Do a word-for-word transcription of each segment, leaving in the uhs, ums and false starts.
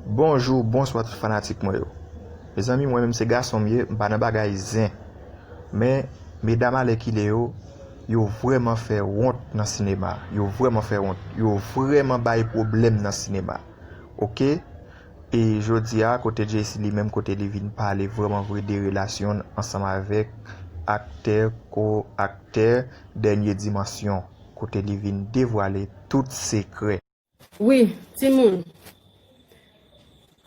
Bonjou, bonswa tout fanatik mwen yo. Mezanmi, mwen menm se gason m ye, m pa nan bagay zen. Men, medam alèkile yo, yo vrèman fè wont nan sinema. Yo vrèman fè wont. Yo vrèman bay pwoblèm nan sinema. Oke? E jodi a, kote Jaycee li menm, kote li vin pale vrèman vre de relasyon l ansanm avèk aktè, ko-aktè Dènye Dimansyon, kote li vin devwale tout sekrè. Wi, timoun.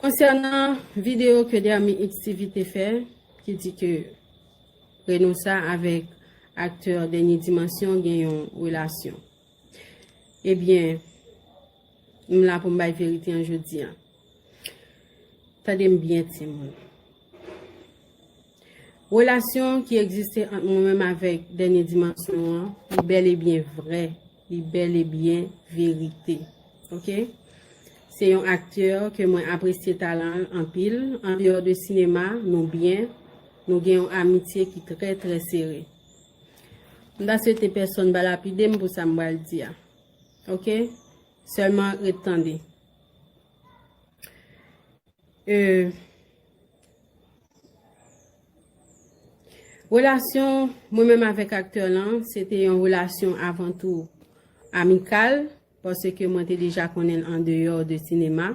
Konsènan videyo ke Dermi X T V te fè, ki di ke Renosa avèk aktè Dènye Dimansyon gen yon relasyon. Ebyen, m la pou m bay verite an jodi a. Tande m byen, timoun. Relasyon ki egziste ant mwen menm avèk Dènye Dimansyon an, li bèl e byen vrè, li bèl e byen verite. Oke? Se yon aktè ke mwen apresye talan l anpil. Andeyò de sinema, nou byen, nou gen yon amitye ki trè, trè sere. M ta swete pèsonn pa lapide m pou sa m pral di a. Oke? Sèlman ret tande. E, relasyon mwen menm avèk aktè lan, se te yon relasyon avan tou amikal, paske mwen te deja konnen l andeyò de sinema.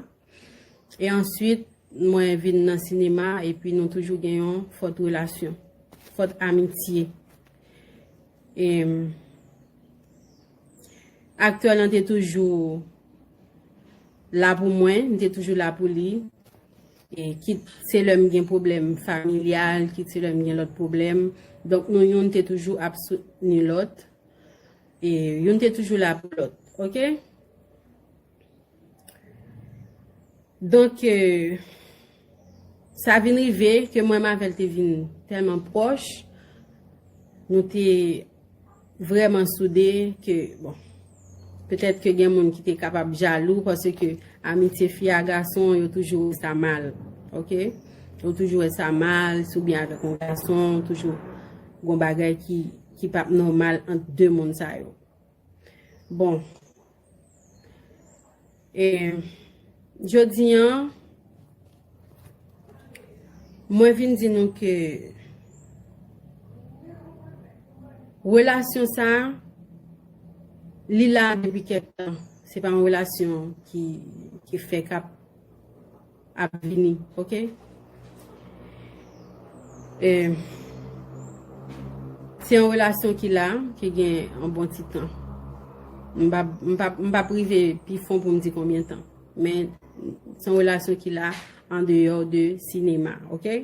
E answit, mwen vin nan sinema, epi nou toujou gen yon fòt relasyon, fòt amitye. E, aktè lan te toujou la pou mwen, m te toujou la pou li. E kit se lè m gen pwoblèm familyal, kit se lè m gen lòt pwoblèm. Donk, nou youn te toujou ap soutni lòt. E youn te toujou la pou lòt. Oke? Donk, e, sa vin rive ke mwen m avè l te vin tèlman pwòch, nou te vrèman soude ke, bon, petèt ke gen moun ki te kapab jalou, paske amitye fi a gason, yo toujou wè sa mal, oke? Yo toujou wè sa mal, si w byen avèk yon gason, toujou gon bagay ki, ki p ap nòmal ant de moun sa yo. Bon. E, jodi an, mwen vin di nou ke relasyon sa, li la depi kèk tan. Se pa yon relasyon ki, ki fèk ap ap vini, oke? E, se yon relasyon ki la, ki gen yon bon ti tan. M p ap, m p ap, m p ap rive pi fon pou m di konbyen tan. Men, se yon relasyon ki la andeyò de sinema, oke?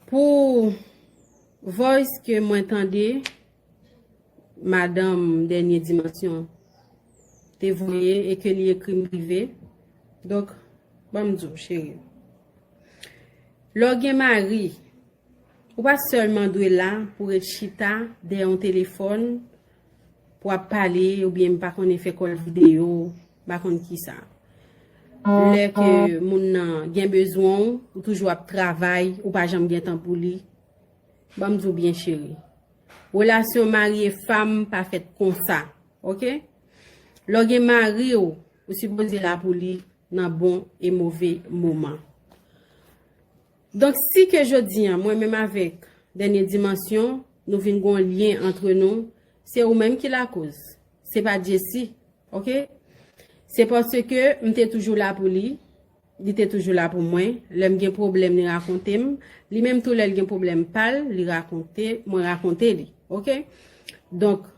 Pou voice ke mwen tande, madanm Dènye Dimansyon te voye e ke li ekri m prive. Donk, ban m di w, cheri. Lè w gen mari, ou pa sèlman dwe la pou ret chita dèyè yon telefòn pou ap pale, oubyen m pa konnen fè kòl videyo, m pa konn kisa. Lè ke moun nan gen bezwen w, ou toujou ap travay, ou pa janm gen tan pou li. Ban m di w byen, cheri. Relasyon mari e fanm pa fèt konsa, oke? Lè w gen mari w, ou sipoze la pou li nan bon e move moman. Donk, si ke jodi an, mwen menm avèk Dènye Dimansyon, nou vin gon lyen antre nou, se ou menm ki lakoz. Se pa Jessy, oke? Se paske m te toujou la pou li, li te toujou la pou mwen. Lè m gen pwoblèm, li rakonte m. Li menm tou, lè l gen pwoblèm pa l, li rakonte, mwen rakonte li, oke? Donk,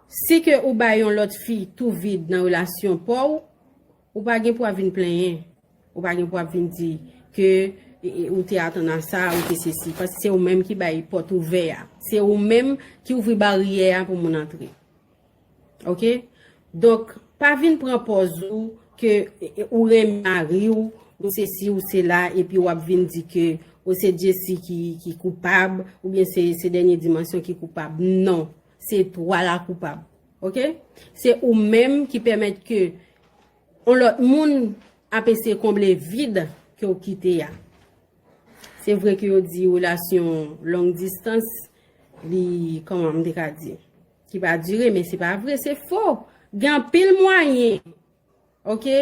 si ke ou bay yon lòt fi tou vid nan relasyon pa w, ou pa gen pou ap vin plenyen. Ou pa gen pou ap vin di ke, e, e, ou te atann a sa, ou te sesi. Paske se ou menm ki bay pòt ouvè a. Se ou menm ki ouvri baryè a pou moun antre. Oke? Donk, pa vin pran pòz ou ke, e, e, ou renmen mari w, ou sesi, ou sela, epi w ap vin di ke, o, se Jessy ki, ki koupab, oubyen se, se Dènye Dimansyon ki koupab. Non, se twa la koupab. Oke? Se ou menm ki pèmèt ke yon lòt moun ap eseye konble vid ke w kite a. Se vre ke yo di relasyon long distance, li, kòman m te ka di, ki pa dire, men se pa vre, se fo. Gen anpil mwayen. oke,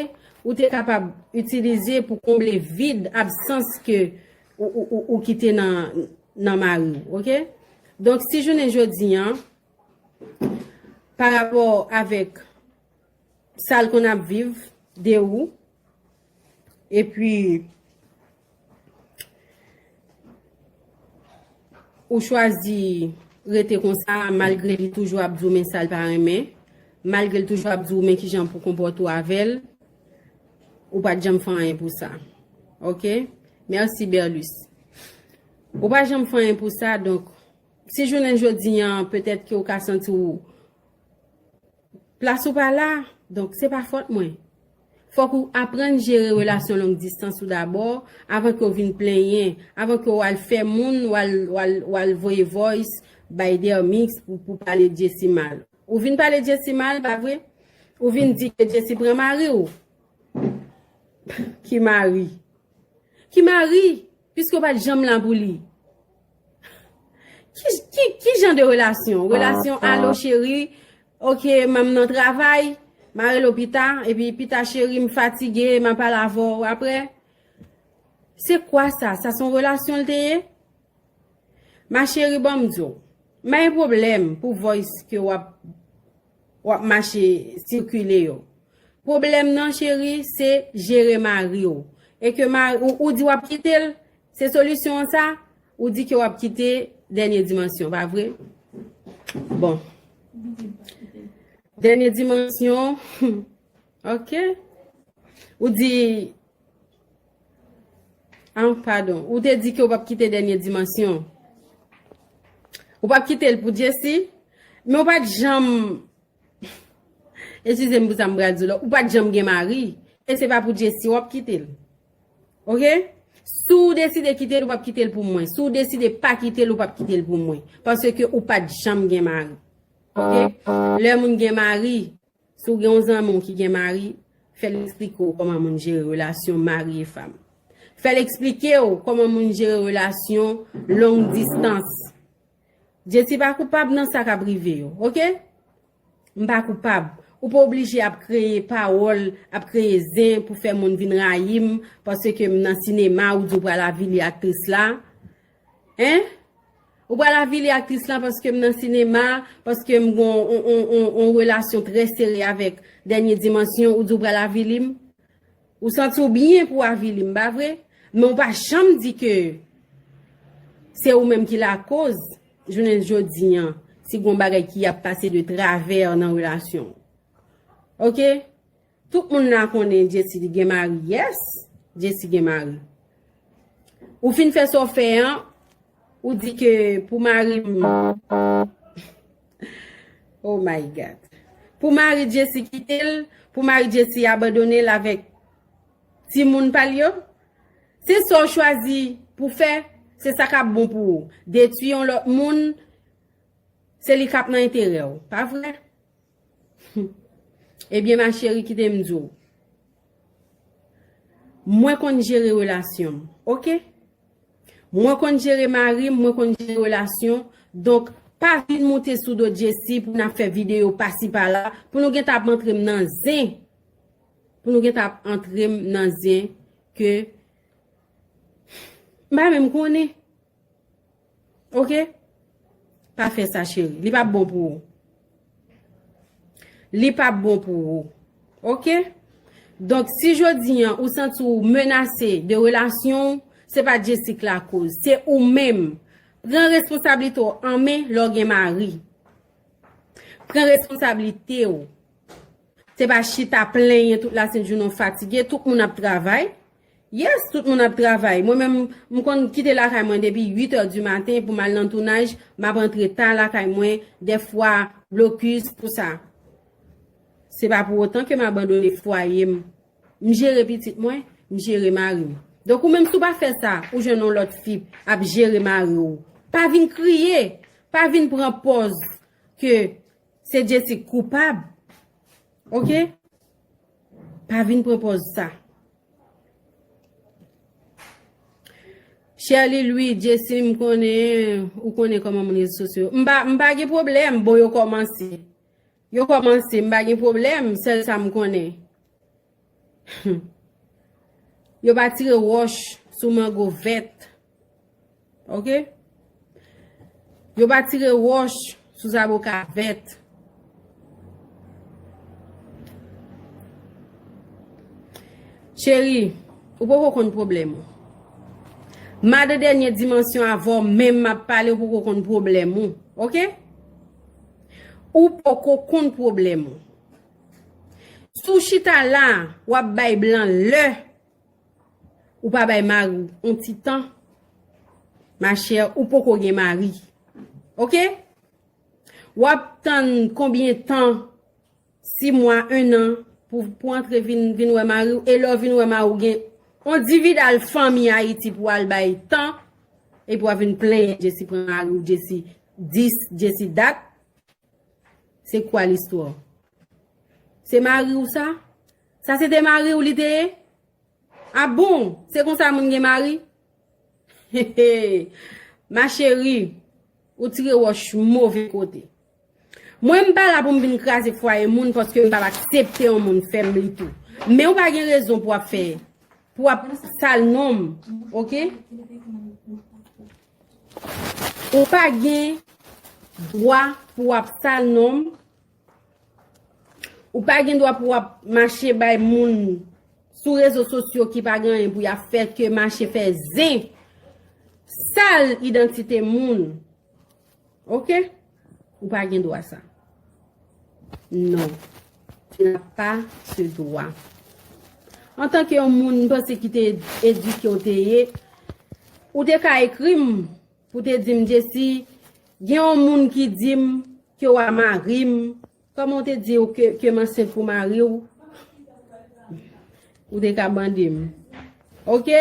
ou te kapab itilize pou konble vid, absans ke ou, ou, ou, ou kite nan, nan mari w, oke? Donk, si jounen jodi an, pa rapò avèk sa l konn ap viv de ou, epi ou chwazi rete konsa, malgre li toujou ap di w men sa l pa renmen, malgre l toujou ap di w men kijan pou konpòte w avè l, ou pa t janm fè anyen pou sa. Oke? Mèsi, Berlus. Ou pa janm fè anyen pou sa, donk, si jounen jodi an, petèt ke w ka santi w plas ou pa la, donk se pa fòt mwen. Fòk ou aprann jere relasyon long distans ou dabò, avan ke w vin plenyen, avan ke w al fè moun, w al, w al, w al voye voice bay Dermix pou, pou pale Jessie mal. Ou vin pale Jessie mal, pa vre? Ou vin di ke Jessie pran mari w. Ki mari? Ki mari? Piske w pa t janm la pou li. Ki, ki, ki jan de relasyon? Relasyon alo cheri, oke, m nan travay, m a rele w pita, epi pita cheri, m fatige, m a pale avè w apre. Se kwa sa? Sa se yon relasyon l te ye? Ma chérie, ban m di w, m pa gen pwoblèm pou voice ke w ap, w ap mache sikile yo. Pwoblèm nan, cheri, se jere mari w. E ke mari, ou, ou di w ap kite l, se solisyon an sa, ou di ke w ap kite Dènye Dimansyon, pa vre? Bon. Dènye Dimansyon, oke. Ou di, ah, padon, ou te di ke w p ap kite Dènye Dimansyon. Ou p ap kite l pou Jessie, men w pa t janm, eskize m pou sa m pral di w la, ou pa t janm gen mari, e se pa pou Jessie w ap kite l. Oke? Si w deside kite l, ou p ap kite l pou mwen. Si w deside pa kite l, ou p ap kite l pou mwen. Paske ou pa t janm gen mari. Oke? Lè moun gen mari, si w gen yon zanmi w ki gen mari, fè l eksplike w kòman moun jere relasyon mari e fanm. Fè l eksplike w kòman moun jere relasyon long distans. Jessie pa koupab nan sa k ap rive yo, oke? M pa koupab. Ou pa oblije ap kreye pawòl, ap kreye zen pou fè moun vin rayi m, paske m nan sinema, ou di w pral avili aktris la. Hein? Ou pral avili aktris lan paske m nan sinema, paske m gen yon, yon, yon, yon, yon relasyon trè sere avèk Dènye Dimansyon, ou di w pral avili m? Ou santi w byen pou w avili m, pa vre? Men w pa janm di ke se ou menm ki lakoz, jounen jodi an, si gen yon bagay ki ap pase de travè nan relasyon w. Oke? Tout moun la konnen Jessie li gen mari. Yes, Jessie gen mari. Ou fin fè sa w fè an, ou di ke pou mari m, oh my God. Pou mari Jessie kite l, pou mari Jessie abandone l avèk timoun pa l yo. Se sa w chwazi pou fè, se sa k ap bon pou ou. Detwi yon lòt moun, se li k ap nan enterè w, pa vre? Ebyen, ma chérie, kite m di w. Mwen konn jere relasyon m, oke? Mwen konn jere mari m, mwen konn jere relasyon. Donk, pa vin moute sou do Jessie pou n ap fè videyo pasi pala, pou nou gentan ap antre m nan zen. Pou nou gentan ap antre m nan zen ke m pa menm konnen. Oke? Pa fè sa, cheri. Li p ap bon pou ou. Li p ap bon pou ou. Oke? Donk, si jodi an ou santi w menase de relasyon w, se pa Jessie k lakoz. Se ou menm. Pran responsablite w an men lè w gen mari. Pran responsablite w. Se pa chita plenyen tout lasent jounen w fatige, tout moun ap travay. Yes, tout moun ap travay. Mwen menm, m konn kite lakay mwen depi uit è di maten pou m al nan tounaj, m ap rantre ta lakay mwen, dèfwa blokis, tout sa. Se pa pou otan ke m abandone fwaye m. M jere pitit mwen, m jere mari m. Donk ou menm si w pa fè sa, ou jwenn yon lòt fi ap jere mari w. Pa vin kriye, pa vin pran pòz ke se Jessie k koupab. Oke? Pa vin pran pòz sa. Sherly Louis, Jessie, m konnen, ou konnen kòman moun rezo sosyo. M pa, m pa gen pwoblèm, bon, yo kòmanse. Yo kòmanse, m pa gen pwoblèm, sèl sa m konnen. Yo pa tire wòch sou mango vèt. Oke? Yo pa tire wòch sou zaboka vèt. Cheri, ou poko konn pwoblèm ou. Madan dènye dimansyon avè w menm m ap pale, ou poko konn pwoblèm ou. Oke? Ou poko konn pwoblèm ou. Si w chita la, w ap bay blan lè, ou pa bay mari w yon ti tan, machè, ou poko gen mari. Oke? W ap tann konbyen tan, sis mwa, en an, pou, pou antre vin, vin wè mari w, e lè w vin wè mari w gen yon dividal fanmi Ayiti pou w al bay tan, epi w ap vin plenyen Jesi pran mari w, Jesi dis, Jesi dat. Se kwa listwa? Se mari w sa? Sa se te mari w li te ye? A bon, se konsa moun gen mari? Ma cheri, ou tire wòch move kote. Mwen, m pa la pou m vin kraze fwaye moun paske m p ap aksepte yon moun fè m li tou. Men ou pa gen rezon pou w ap fè, pou w ap sal non m, oke? Ou pa gen dwa pou w ap sal non m. Ou pa gen dwa pou w ap mache bay moun sou rezo sosyo ki pa gen anyen pou y ap fè ke mache fè zen, sal idantite moun. Oke? Ou pa gen dwa sa. Non. Tu n'as pas ce droit. Antanke yon moun, m panse ki te edike w te ye, ou te ka ekri m pou te di m, Jesi, gen yon moun ki di m ke w a mari m. Kòman w te di w ke, ke m ansent pou mari w? Ou te ka mande m. Oke?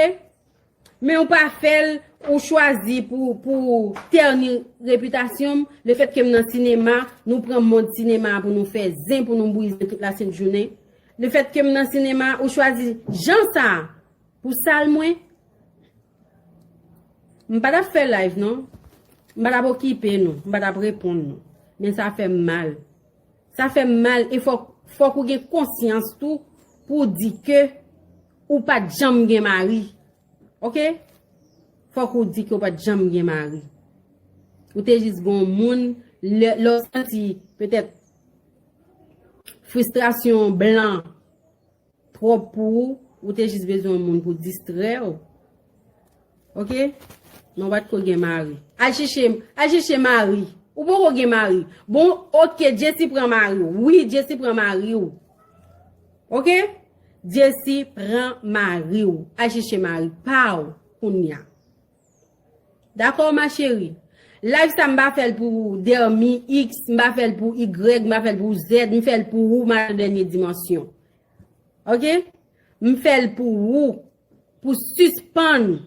Men ou pa fè l, ou chwazi pou, pou tèni repitasyon m. Lefètke m nan sinema, nou pran mòd sinema pou nou fè zen, pou nou brize tout lasent jounen. Lefètke m nan sinema, ou chwazi jan sa a pou sal mwen. M pa t ap fè live non. M pa t ap okipe nou. M pa t ap reponn nou. Men sa fè m mal. Sa fè m mal e fòk, fòk ou gen konsyans tou pou w di ke ou pa t janm gen mari. Oke? Fòk ou di ke ou pa t janm gen mari. Ou te jis gen yon moun, lè, lè w santi petèt fristrasyon blan twòp pou ou, ou te jis bezwen yon moun pou distrè w. Oke? Men w pa t ko gen mari. Al chèche, al chèche mari. Ou poko gen mari. Bon, oke, Jesi pran mari w. Wi, Jesi pran mari w. Oke? Jesi pran mari w. Al chèche mari pa w kounye a. Dakò, ma chérie? Live sa, m pa fè l pou Dermi X, m pa fè l pou Y, m pa fè l pou Z, m fè l pou ou, madan dènye dimansyon. Oke? M fè l pou ou, pou sispann,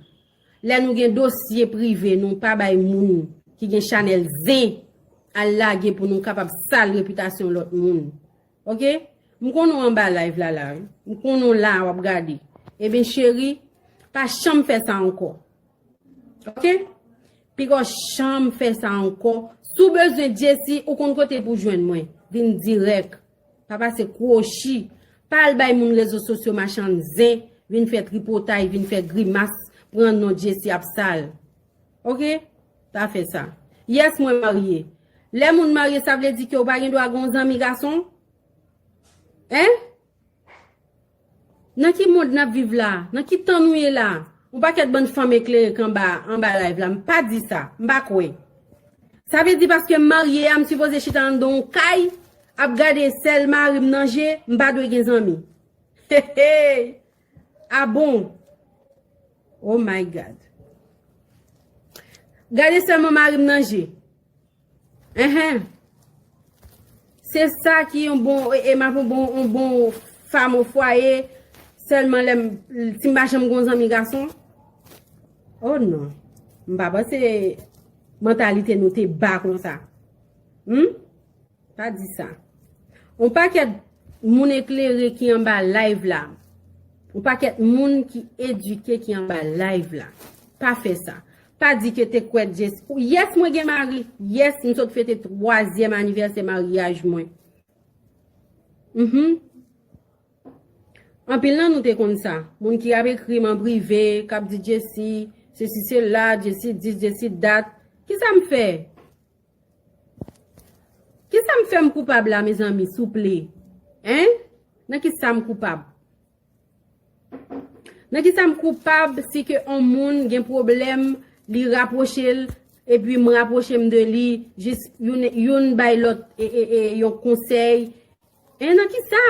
lè nou gen dosye prive, nou pa bay moun ki gen chanèl zen al lage pou nou kapab sal repitasyon lòt moun. Oke? M konnen w anba live la la, wi. M konnen w la, w ap gade. Ebyen, cheri, pa janm fè sa ankò. Oke? Piga w janm fè sa ankò. Si w bezwen Jesi, ou konn kote pou jwenn mwen. Vin dirèk. Pa pase kwochi. Pa al bay moun rezo sosyo machann zen, vin fè tripotay, vin fè grimas, pran non Jesi ap sal. Oke? Pa fè sa. Yes, mwen marye. Lè moun marye, sa vle di ke w pa gen dwa gen yon zanmi gason? Hein? Nan ki mond n ap viv la? Nan ki tan nou ye la? Yon pakèt bann fanm eklere k anba, anba live la. M pa di sa. M pa kwè. Sa vle di paske m marye a, m sipoze chita anndan yon kay, ap gade sèl mari m nan je, m pa dwe gen zanmi. Hey, hey. A bon? Oh my God. Gade sèlman mari m nan je. Enhen. Se sa ki yon bon, e, e m ap yon bon, yon bon fam o fwaye, sèlman lè m, si m pa janm gon zanmi gason. Oh non. M pa panse mantalite nou te ba konsa. Hmm? Pa di sa. Yon pakèt moun eklere ki anba live la. Yon pakèt moun ki edike ki anba live la. Pa fè sa. Pa di ke te kwè Jesi. Yes, mwen gen mari. Yes, m sot fete twazyèm anivèsè maryaj mwen. Mhm. Anpil nan nou te konn sa. Moun ki ap ekri m an prive, k ap di Jessie, sesi sela, Jessie dis, Jessie dat. Kisa m fè? Kisa m fè m koupab la, mezanmi, souple? Hein? Nan kisa m koupab? Nan kisa m koupab si ke on moun gen pwoblèm, li rapwoche l, epi m rapwoche m de li, jis youn, youn bay lòt e, e, e, yon konsèy? E nan kisa?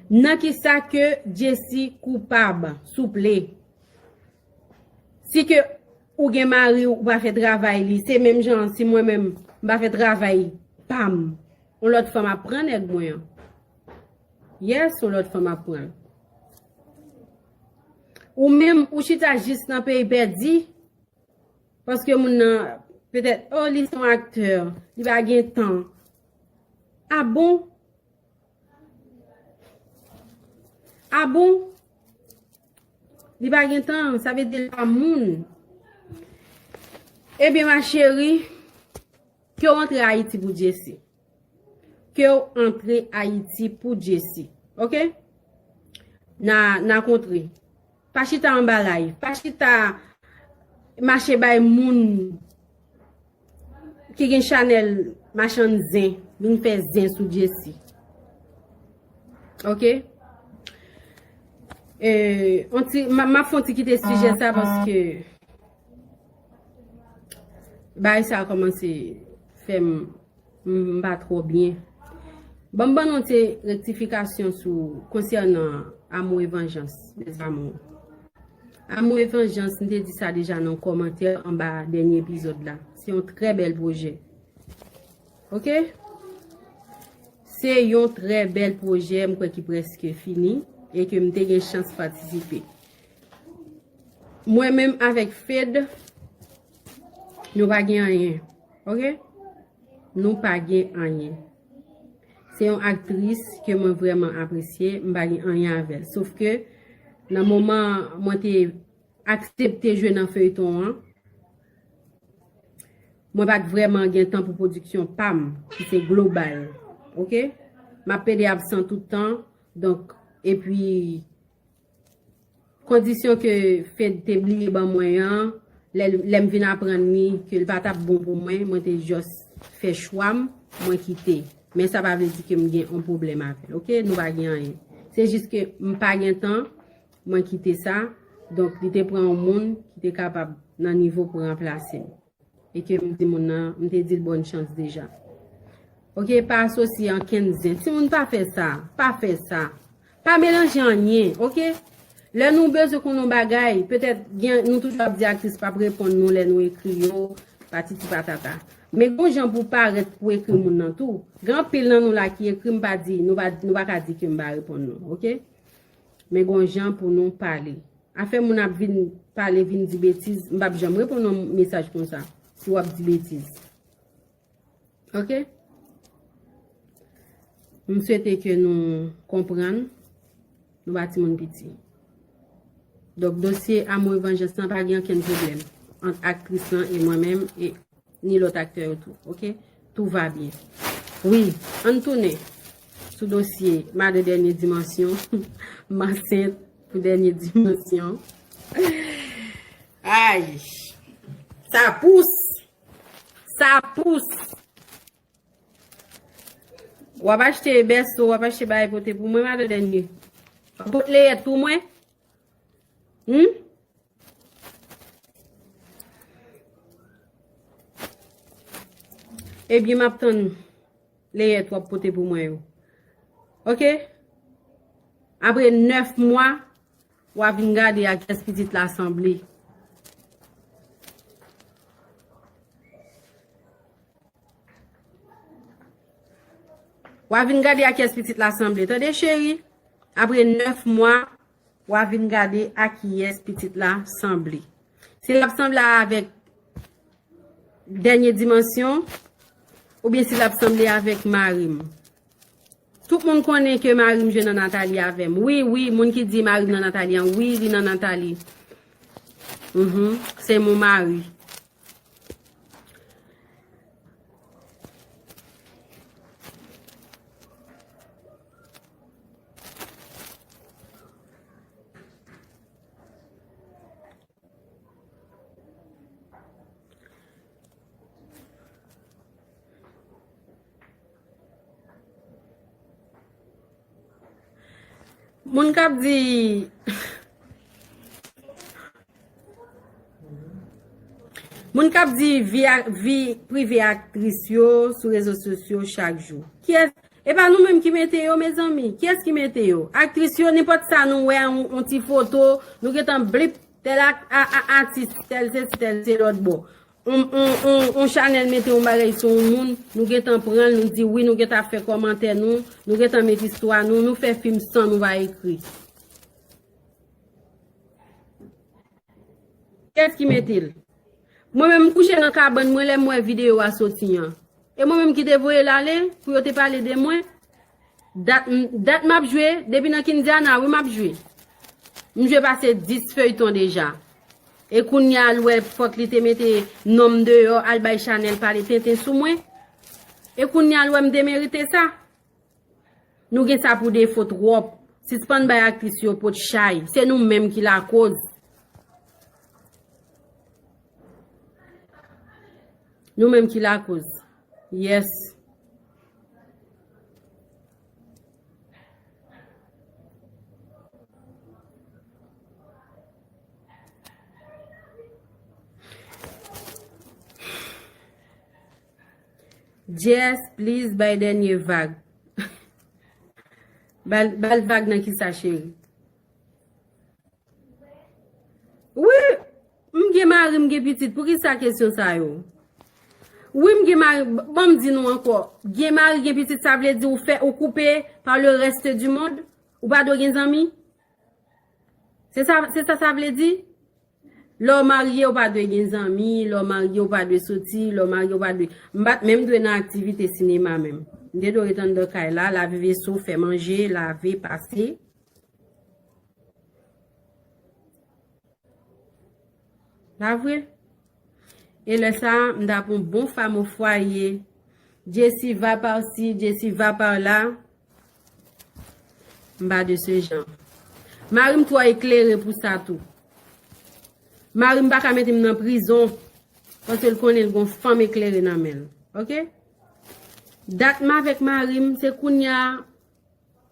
Nan kisa ke Jessie koupab, souple? Si ke ou gen mari, ou pa fè travay li, se menm jan si mwen menm, m pa fè travay pa m. On lòt fanm ap pran nèg mwen an. Yes, on lòt fanm ap pran l. Ou menm, ou chita jis nan peyi pèdi, paske moun nan, petèt, oh, li se yon aktè, li pa gen tan. A bon? A bon? Li pa gen tan, sa vle di l pa moun. Ebyen, ma chérie, ke w antre Ayiti pou Jessie. Ke w antre Ayiti pou Jessie. Oke? Na, na kontre. Pa chita anba live. Pa chita mache bay moun ki gen chanèl machann zen, vin fè zen sou Jessie. Oke? E, on ti, m a, m ap fè on ti kite sijè sa paske bagay sa kòmanse fè m, m pa twò byen. Ban m ban nou ti rektifikasyon sou, konsènan Amour et Vengeance, mes amours. Amour et Vengeance, m te di sa deja nan kòmantè anba dènye epizòd la. Se yon trè bèl pwojè. Oke? Se yon trè bèl pwojè, m kwè ki prèske fini e ke m te gen chans patisipe. Mwen menm avèk Fed, nou pa gen anyen. Oke? Nou pa gen anyen. Se yon aktris ke mwen vrèman apresye, m pa gen anyen avè l. Sof ke nan moman mwen te aksepte jwe nan feyton an, mwen pa t vrèman gen tan pou pwodiksyon pa m, ki se global. Oke? M ap plede absan tout tan, donk, epi kondisyon ke Fed te bliye ban mwen an, lè, lè m vin aprann li ke l pa t ap bon pou mwen, mwen te just fè chwa m, mwen kite. Men sa pa vle di ke m gen yon pwoblèm avè l, oke? Nou pa gen anyen. Se jis ke m pa gen tan, mwen kite sa. Donk, li te pran yon moun ki te kapab nan nivo pou ranplase m. E ke m di moun nan, m te di l bòn chans deja. Oke, pa asosye ankenn zen. Timoun, pa fè sa. Pa fè sa. Pa melanje anyen, oke? Lè nou bezwen konn yon bagay, petèt gen, nou toujou ap di aktris p ap reponn nou lè nou ekri yo, patiti patata. Men gon jan pou parèt pou ekri moun nan tou. Gen anpil nan nou la ki ekri m pa di, nou pa, nou pa ka di ke m pa reponn nou, oke? Men gon jan pou nou pale. Afè moun ap vin pale, vin di betiz, m p ap janm reponn yon mesaj konsa, si w ap di betiz. Oke? M swete ke nou konprann, nou pa timoun piti. Donk, dosye Amour et Vengeance lan pa gen okenn pwoblèm ant aktris lan e mwen menm e ni lòt aktè yo tou, oke? Tout va bien. Wi, ann tounen sou dosye Madan Dènye Dimansyon. M ansent pou Dènye Dimansyon. Ay! Sa pous! Sa pous! W ap achte bèso, w ap achte bagay pote pou mwen, Madan Dènye. W ap pote leyèt pou mwen? Hmm? Ebyen, m ap tann leyèt w ap pote pou mwen yo. Oke? Apre nèf mwa, w a vin gade a kiyès pitit la sanble. W a vin gade a kiyès pitit la sanble. Tande, cheri? Apre nèf mwa, w a vin gade a kiyès pitit la sanble. Si l ap sanble avèk Dènye Dimansyon, oubyen si l ap sanble avèk mari m. Tout moun konnen ke mari m jwe nan Nathalie avè m. Wi, wi, moun ki di mari m nan Nathalie an, wi, li nan Nathalie. Mhm, c'est mon mari. Moun k ap di, moun k ap di vi, a- vi prive aktris yo sou rezo sosyo chak jou. Kiyès? E pa nou menm ki mete yo, mezanmi. Kiyès ki mete yo? Aktris yo, nenpòt sa nou wè, yon, yon ti foto, nou gentan blip, tèl ak- a- a- atis, tèl sesi, tèl se lòt bò. On, on, on, on chanèl mete yon bagay sou yon moun, nou gentan pran l, nou di wi, nou gentan fè kòmantè nou, nou gentan met istwa nou, nou fè fim san nou pa ekri. Kiyès ki mete l? Mwen menm, m kouche nan kabann mwen lè m wè videyo a soti an. E mwen menm ki te voye l ale pou yo te pale de mwen. Dat, dat m ap jwe, depi nan Kindiana, wi, m ap jwe. M jwe pase dis feyton deja. E kounye a l wè fòk li te mete non m deyò, al bay Chanèl pale tenten sou mwen. E kounye a l wè m demerite sa. Nou gen sa pou defo twòp. Sispann bay aktris yo pot chay. Se nou menm ki lakoz. Nou menm ki lakoz. Yes. Jess, please, bay dènye vag. Ba l, ba l vag nan kisa, cheri? Wi, m gen mari, m gen pitit. Poukisa kesyon sa yo? Wi, m gen mari. Ban m di nou ankò. Gen mari, gen pitit, sa vle di ou fè, ou koupe par le reste du monde? Ou pa dwe gen zanmi? Se sa, se sa sa vle di? Lè w marye, ou pa dwe gen zanmi, lè w marye, ou pa dwe soti, lè w marye, ou pa dwe. M pa t menm dwe nan aktivite sinema menm. M te dwe ret anndan kay la, lave veso, fè manje, lave, pase. Pa vre? E lè sa a, m t ap yon bon femme au foyer. Jessie va par ci, Jessie va par là. M pa de ce genre. Mari m twò eklere pou sa tou. Mari m pa ka mete m nan prizon, paske l konnen l gon fanm eklere nan men l. Oke? Dat m avèk mari m, se kounye a,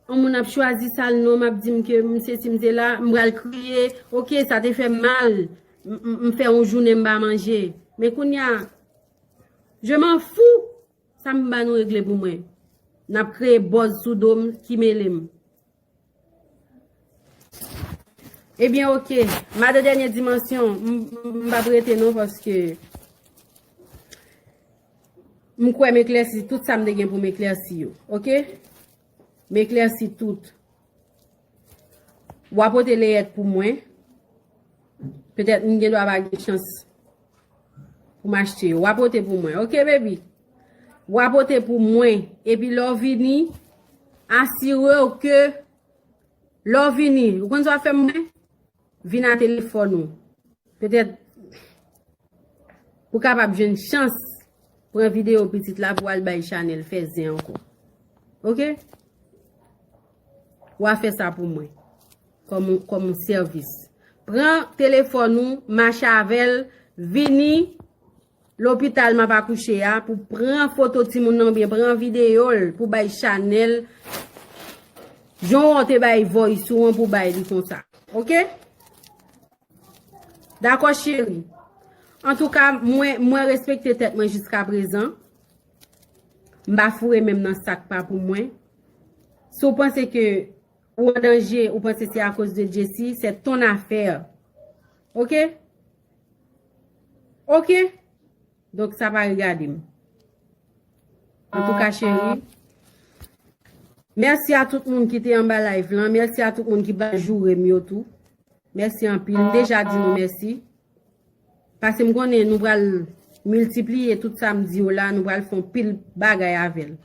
yon moun ap chwazi sa l non, m ap di m ke m sesi, m sela, m pral kriye. Oke, sa te fè m mal. M, m, m fè yon jounen m pa manje. Men kounye a, je m'en fous. Sa m ba nou regle pou mwen. N ap kreye buzz sou do m, ki mele m. Ebyen, oke. Madan Dènye Dimansyon, m, m, m p ap rete non, paske m kwè m eklèsi tout sa m te gen pou m eklèsi yo. Oke? M eklèsi tout. W a pote leyèt pou mwen. Petèt m gen dwa pa gen chans pou m achte yo. W a pote pou mwen. Oke, baby? W a pote pou mwen. Epi lè w vini, asire w ke lè w vini, ou konn sa w ap fè mwen? Vin a telefòn ou. Petèt pou kapab jwenn chans pran videyo pitit la pou al bay Chanèl fè zen ankò. Oke? W a fè sa pou mwen. Kòm yon, kòm yon sèvis. Pran telefòn ou, mache avè l, vini lopital m ap akouche a, pou pran foto timoun nan, oubyen pran videyo l, pou bay Chanèl. Jan w te bay voice ou an pou bay li konsa. Oke? Dakò, cheri. Antouka, mwen, mwen respekte tèt mwen jiska prezan. M pa foure men m nan sa k pa pou mwen. Si w panse ke ou an danje, ou panse se akoz de Jessie, c'est ton affaire. Oke? Oke? Donk, sa pa regade m. Antouka, cheri, mèsi a tout moun ki te anba live lan. Mèsi a tout moun ki pa joure m yo tou. Mèsi anpil. M deja di nou mèsi. Paske m konnen nou pral miltipliye tout sa m di yo la, nou pral fè yon pil bagay avè l.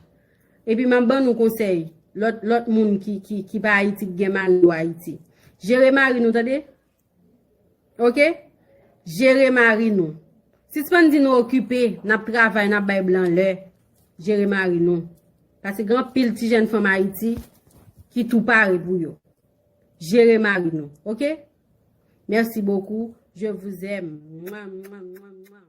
Epi m ap ban nou konsèy, lòt, lòt moun ki, ki, ki pa Ayiti, ki gen mari yo Ayiti. Jere mari nou, tande? Oke? Jere mari nou. Sispann di nou okipe, n ap travay, n ap bay blan lè. Jere mari nou. Paske gen anpil ti jèn fanm Ayiti ki tou pare pou yo. Jere mari nou. Oke? Merci beaucoup. Je vous aime. Mwa, mwa, mwa, mwa.